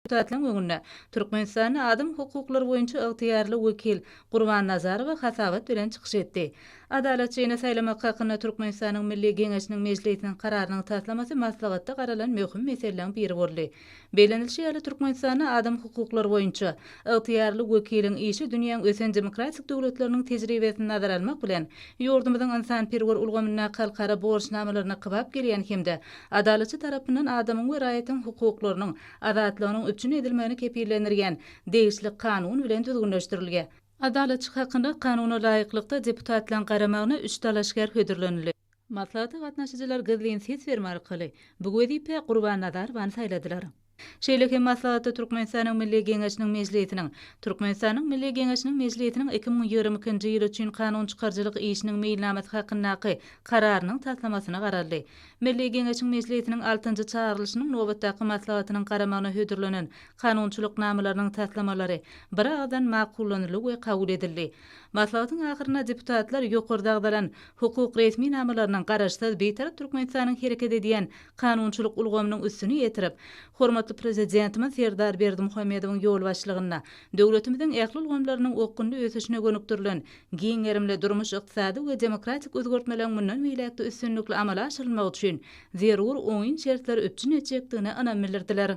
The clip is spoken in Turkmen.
Deputatlaryň öňünde Türkmenistanda adam hukuklary boýunça ygtyýarly wekil Gurban Nazarowa hasabat bilen çykyş etdi. Adalatçyny saýlamak hakynda Türkmenistanyň Milli Geňeşiniň Mejlisiniň Kararynyň taslamasy maslahatda garalan möhüm meseleleriň biri boldy. Bellenilişi ýaly, Türkmenistanda adam hukuklary boýunça ygtyýarly wekiliň işi dünýäň ösen demokratik döwletleriniň tejribesini nazara almak bilen, ýurdumyzyň ynsanperwer ulgamyndaky halkara borçnamalaryna kybap gelýän hem-de adalatçy tarapyndan adamyň we raýatyň hukuklarynyň, azatlygynyň üpjün edilmegini kepillendirýän degişli kanun bilen düzgünleşdirilýär. Adalatçy hakynda Kanuna laýyklykda deputatlaryň garamagyna üç dalaşgär hödürlenildi. Maslahata gatnaşyjylar gizlin ses berme arkaly bu wezipä Gurban Nazarowany saýladylar. Şeýle hem maslahatda Türkmenistanyň Milli Geňeşiniň Mejlisiniň Türkmenistanyň Milli Geňeşiniň Mejlisiniň 2022-nji ýyl üçin kanunçykaryjylyk işiniň meýilnamasy hakyndaky Kararynyň taslamasyna garaldy. Milli Geňeşiň Mejlisiniň altynjy çagyrylyşynyň nobatdaky maslahatynyň garamagyna hödürlenen kanunçylyk namalarynyň taslamalary biragyzdan makullanyldy we kabul edildi. Maslahatyň ahyrynda deputatlar ýokarda agzalan hukuk resminamalarynyň Garaşsyz, Bitarap Türkmenistanyň hereket edýän kanunçylyk ulgamynyň üstüni ýetirip, hormatly Prezidentimiz Serdar Berdimuhamedowyň ýolbaşçylygynda döwletimiziň ähli ulgamlarynyň okgunly ösüşine gönükdirilen Giň gerimli durmuş-ykdysady we demokratik özgertmeleriň mundan beýläk-de üstünlikli amala aşyrylmagy üçin zerur oňyn şertleri üpjün etjekdigine ynam bildirdiler.